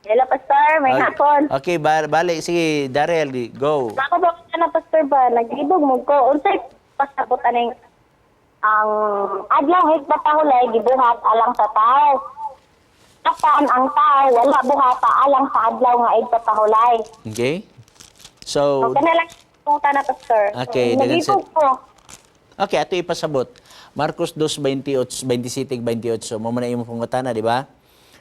Hello, Pastor. May hapon. Okay, balik. Sige, Daryl, go. Ako ba na, Pastor, ba? Naglibog mo ko. Unsay pasabot aning ang adlaw higpapahulay gibuhat alang sa tao? Apan ang tao wala buhata alang sa adlaw nga igpapahulay. Okay? So, So, kana lang punta na, Pastor. Okay, dagan Naglibog ko. Okay, ato ipasabot. Marcos 2:28, 27, 28. Mo man na imong pangutana, di ba?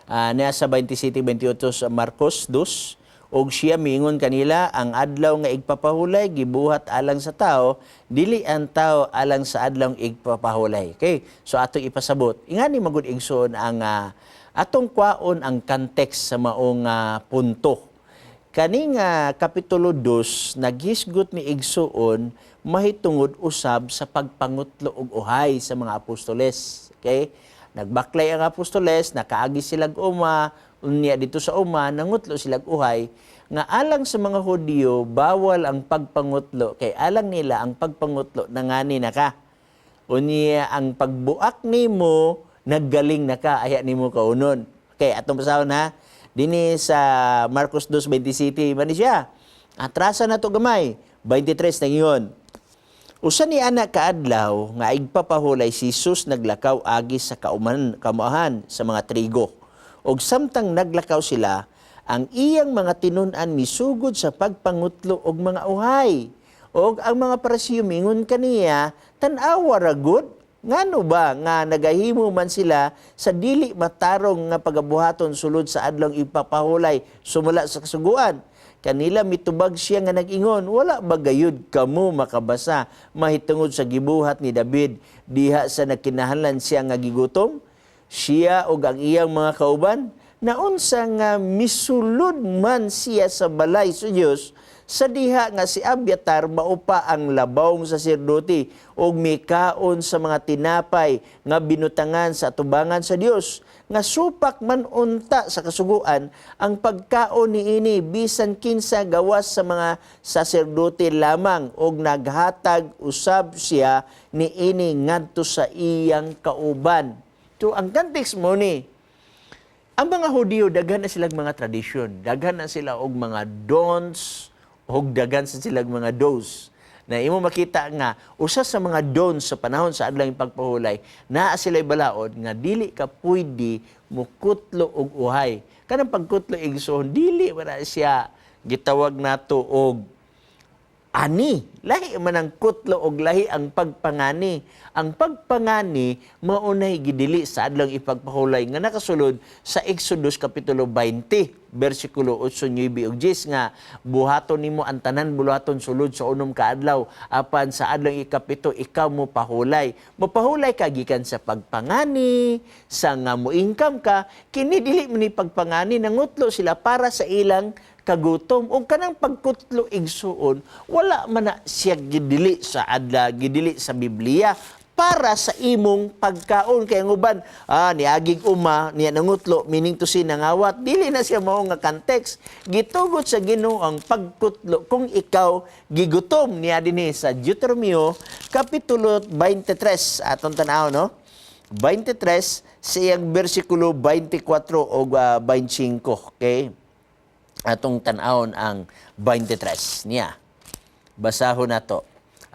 Niya sa 27, 28 sa Marcos 2, og siya miingon kanila, "Ang adlaw nga igpapahulay gibuhat alang sa tao, dili ang tao alang sa adlaw nga igpapahulay." Okay? So ato ipasabot. Ingani magud, igsoon, ang atong kwaon ang context sa maong punto. Kani nga kapitulo 2 naghisgot ni igsuon mahitungod usab sa pagpangutlo og uhay sa mga apostoles. Okay? Nagbaklay ang apostoles, nakaagi silag uma, unya dito sa uma nangutlo silag uhay nga alang sa mga Hudiyo bawal ang pagpangutlo kay alang nila ang pagpangutlo nangani na ka. Unya ang pagbuak nimo naggaling na ka aya nimo kaunon. Okay, atong basahon ha. Dini sa Marcos 2:27 man ni siya. Atrasa na to gamay. 23 nangiyon. Usa ni ana kaadlaw nga igpapahulay, si Jesus naglakaw agi sa kauman kamuahan sa mga trigo. Og samtang naglakaw sila, ang iyang mga tinun-an misugod sa pagpangutlo og mga uhay. Og ang mga Parisiyo mingon kaniya, "Tan-awa ra gud, ngano ba nga nagahimo man sila sa dili matarong nga pagabuhaton sulod sa adlong ipapahulay sumala sa kasuguan?" Kanila mitubag siya nga nag-ingon, "Wala ba gayud kamo makabasa mahitungod sa gibuhat ni David diha sa nagkinahanglan siya nga gigutom, siya ug ang iyang mga kauban? Naunsa nga misulod man siya sa balay sa Dios sa diha nga si Abiatar mao pa ang labawng saserdote ug mikaon sa mga tinapay nga binutangan sa atubangan sa Dios, nga supak man unta sa kasuguan ang pagkaon niini bisan kinsa gawas sa mga saserdote lamang, ug naghatag usab siya niini ngadto sa iyang kauban?" So ang context mo ni ang mga Hudiyo daghan na silang mga tradisyon, daghan na sila og mga don'ts og daghan sa silang mga do's. Na imo makita nga usa sa mga don'ts sa panahon sa adlawng pagpahulay, naa sila'y balaod nga dili ka pwede mukutlo og uhay. Kanang pagkutlo, igsoon, dili wala siya gitawag nato og ani. Lahi man ang kutlo og lahi ang pagpangani. Ang pagpangani maunay gidili sa adlawng ipagpahulay nga nakasulod sa Exodus kapitulo 20 bersikulo 8, 9 ug 10 nga buhaton nimo ang tanan buluhaton sulod sa 6 ka adlaw, apan sa adlawng 7 ikaw mo pahulay. Mopahulay ka gikan sa pagpangani, sa nga mo income ka. Kini dili mo ni pagpangani, nangutlo sila para sa ilang kagutom. Ug kanang pagkutlo, igsuon, wala man na siya gidili sa adla gidili sa Biblia para sa imong pagkaon, kay ang uban niagig uma niya nangutlo, meaning to say nangawat. Dili na siya mao nga context. Gitugot sa Ginoo ang pagkutlo kung ikaw gigutom niya dinhi sa Deuteronomio kapitulo 23. Atong tan-aw, no, 23 sa iyang bersikulo 24 o 25. Okay, atong tan-awon ang 23 niya. Basahon nato.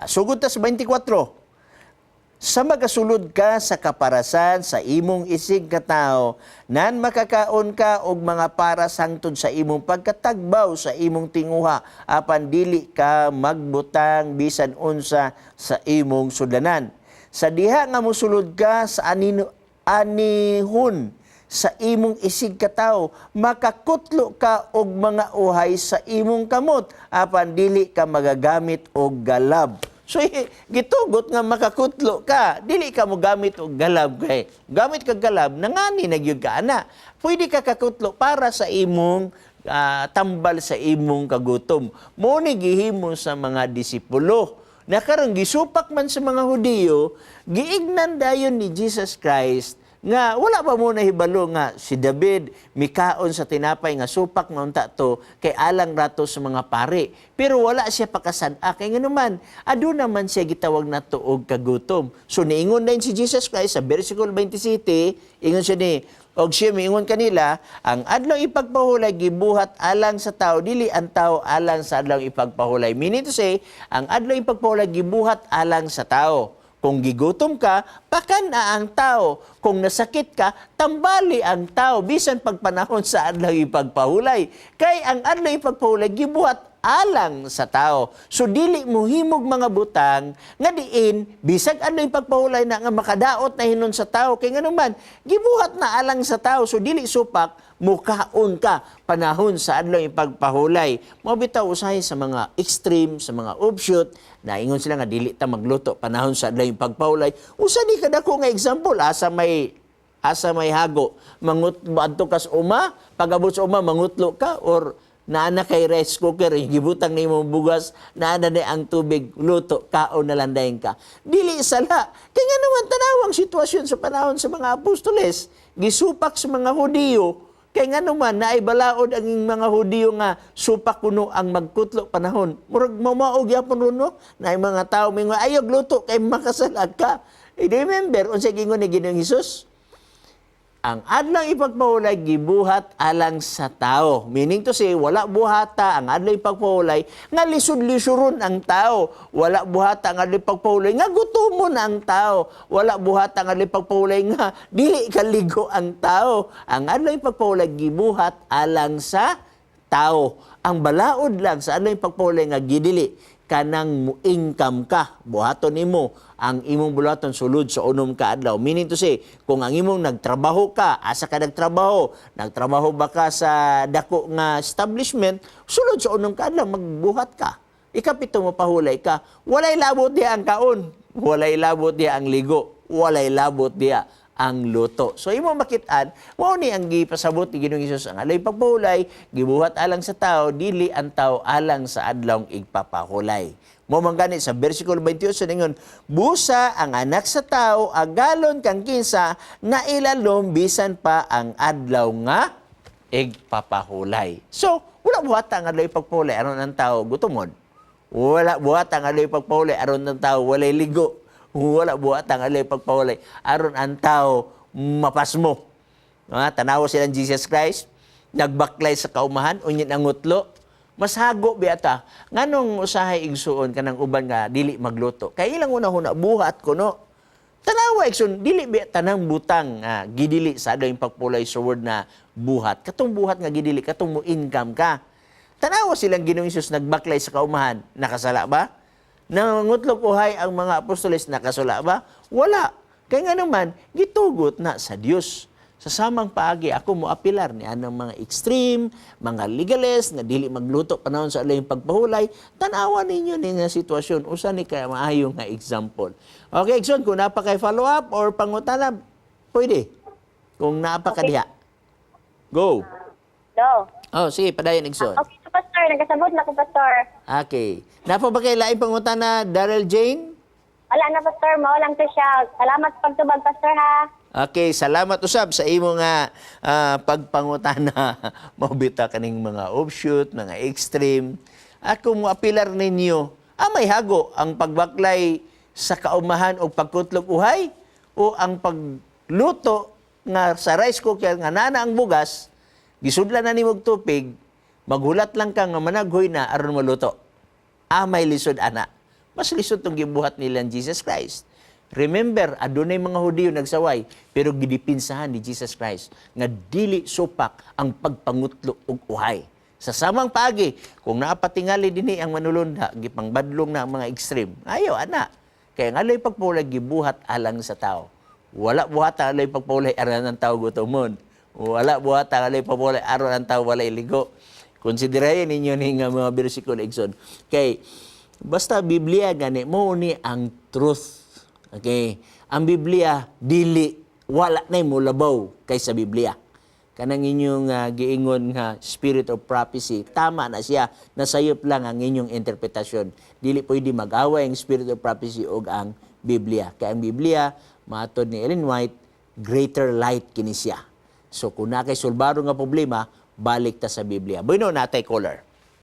Sugod ta sa 24. "Sa magasulod ka sa kaparasan sa imong isig katawo, nan makakaon ka og mga paras hangtod sa imong pagkatagbaw sa imong tinguha, apan dili ka magbutang bisan unsa sa imong sudlanan. Sa diha nga mosulod ka sa anino, anihon sa imong isig katawo, makakutlo ka og mga uhay sa imong kamot, apan dili ka magagamit og galab." So gitugot nga makakutlo ka, dili ka mogamit og galab, kay gamit ka galab nangani na gyud ka ana. Pwede ka kakutlo para sa imong tambal sa imong kagutom. Mo ni gihimo sa mga disipulo. Na karon gisupak man sa mga Hudiyo, giignan dayon ni Jesus Christ nga wala ba mo nahibalo nga si David mikaon sa tinapay nga supak nga unta to kay alang rato sa mga pari? Pero wala siya pakasad-a kay nganuman aduna man siya gitawag nato og kagutom. So niingon din si Jesus Christ sa versikulo 27, ingon siya ni Og siya miingon kanila, ang adlaw ipagpahulay gibuhat alang sa tao, dili ang tao alang sa adlaw ipagpahulay. Meaning to say, ang adlaw ipagpahulay gibuhat alang sa tao. Kung gigutom ka, pakan-a ang tao. Kung nasakit ka, tambali ang tao bisan pagpanahon sa adlaw ipagpahulay. Kay ang adlaw ipagpahulay gibuhat alang sa tao. So dili mo himog mga butang nga diin bisag adlaw ipagpahulay na nga makadaot na hinon sa tao, kay nganuman gibuhat na alang sa tao. So dili supak mukaon ka panahon sa adlaw ipagpahulay. Mao bitaw usahay sa mga extreme, sa mga offshoot, naingon sila nga dili ta magluto panahon sa adlaw ipagpahulay. Usa ni kadako nga example, asa may hago, mangut adto kas uma, pag-abot sa uma mangutlo ka, or naa na kay rice cooker, gibutang nimo bugas, naa na ni ang tubig, luto, kaon na lang dayon ka. Dili sala. Kay nga naman, tanawang sitwasyon sa panahon sa mga apostoles, gisupak sa mga Hudiyo, kay nga naman naay balaod ang mga Hudiyo nga supak kuno ang magkutlo panahon. Murag mamao gyapon ron, no? Naay mga tao mingon, "Ayog luto kay makasala ka." Eh, remember unsay gingon ni Ginoong Hesus? Ang adlaw ipagpahulay gibuhat alang sa tao. Meaning to say, wala buhata ang adlaw ipagpahulay nga lisod-lisuron ang tao. Wala buhata ang adlaw ipagpahulay nga gutomon ang tao. Wala buhata ang adlaw ipagpahulay nga dili kaligo ang tao. Ang adlaw ipagpahulay gibuhat alang sa tao. Ang balaod lang sa adlaw ipagpahulay nga gidili kanang mo income ka, buhaton nimo ang imong buluhaton sulod sa 6 ka adlaw. Meaning to say, kung ang imong nagtrabaho ka, asa ka nagtrabaho, nagtrabaho ba ka sa dako nga establishment, sulod sa 6 ka adlaw magbuhat ka. Ikapito mo pahulay ka. Walay labot diya ang kaon, walay labot diya ang ligo, walay labot diya ang luto. So imo makitaan, mao ni ang gipasabot ni Ginoong Hesus, ang adlaw pagpahulay gibuhat alang sa tao, dili ang tao alang sa adlawng igpapahulay. Mao man gani sa versikulo 28 ningon, "Busa ang Anak sa Tao agalon kang kinsa na ilalom bisan pa ang adlaw nga igpapahulay." So, wala buhat ang adlaw ipagpahulay aron ang tao gutomon. Wala buhat ang adlaw ipagpahulay aron ang tao walay ligo. Wala buhat ang adlaw ipagpahulay aron ang tao mapasmo. Ah, tanawa silang Jesus Christ, nagbaklay sa kaumahan, unya nangutlo. Mas hago biata. Nganong usahay, igsuon, kanang uban nga dili magluto? Kay ilang una-una buhat kuno. Tanawa, igsoon, dili biya tanang butang nga gidili sa adlaw pagpulay sa word na buhat. Katong buhat nga gidili, katong mo income ka. Tanawa silang Ginoong Hesus nagbaklay sa kaumahan, nakasala ba? Nangutlog uhay ang mga apostoles, nakasala ba? Wala. Kaya nga naman, gitugot na sa Dios. Sa samang paagi, ako mo apilar ni anang mga extreme, mga legalist, nga dili magluto panahon sa adlaw pagpahulay, tanawa ninyo ni nga sitwasyon. Usa ni kay maayo nga example. Okay, Igsoon, kung naa pa kay follow up or pangutana, pwede. Kung naa pa ka diha. Go. No. Oh, sige, padayon, Igsoon. Okay, so Pastor, nagkasabot na ko, Pastor. Okay. Naa pa ba kay laing pangutana, Daryl Jane? Wala na, Pastor. Mao lang to siya. Salamat sa pagtubag, Pastor, ha. Okay, salamat usab sa imo nga pagpangutana. Mao bitaw kaning mga offshoot, mga extreme. At kung moapilar ninyo, may hago ang pagbaklay sa kaumahan o pagkutlog uhay o ang pagluto nga sa rice cooker nga nana ang bugas, gisudlan na nimo og tubig, maghulat lang ka nga managhoy na aron maluto. May lisod ana. Mas lisod tong gibuhat nila Jesus Christ. Remember, adunay mga Hudiyo nagsaway, pero gidipinsahan ni Jesus Christ nga dili supak ang pagpangutlo og uhay. Sa samang paagi, kung naapatingali dinhi ang manulunda, gipangbadlong na ang mga extreme. Ayaw, ana. Kaya ang adlaw pagpulay gibuhat alang sa tao. Wala buhat ang adlaw pagpulay aron ang tao gutomon. Wala buhat ang adlaw pagpulay aron ang tao walay ligo. Konsiderahin ninyo ni nga mga bersikulo, igsoon. Kay basta Biblia gani mo ni ang truth. Okay? Ang Biblia dili, wala nay molabaw kaysa Biblia. Kanang inyong giingon nga spirit of prophecy, tama na siya, nasayop lang ang inyong interpretasyon. Dili pwede mag-away ang spirit of prophecy og ang Biblia. Kay ang Biblia, maatod ni Ellen White, greater light kini siya. So kung naa kay sulbaro nga problema, balik ta sa Biblia. Bueno, naa tay caller.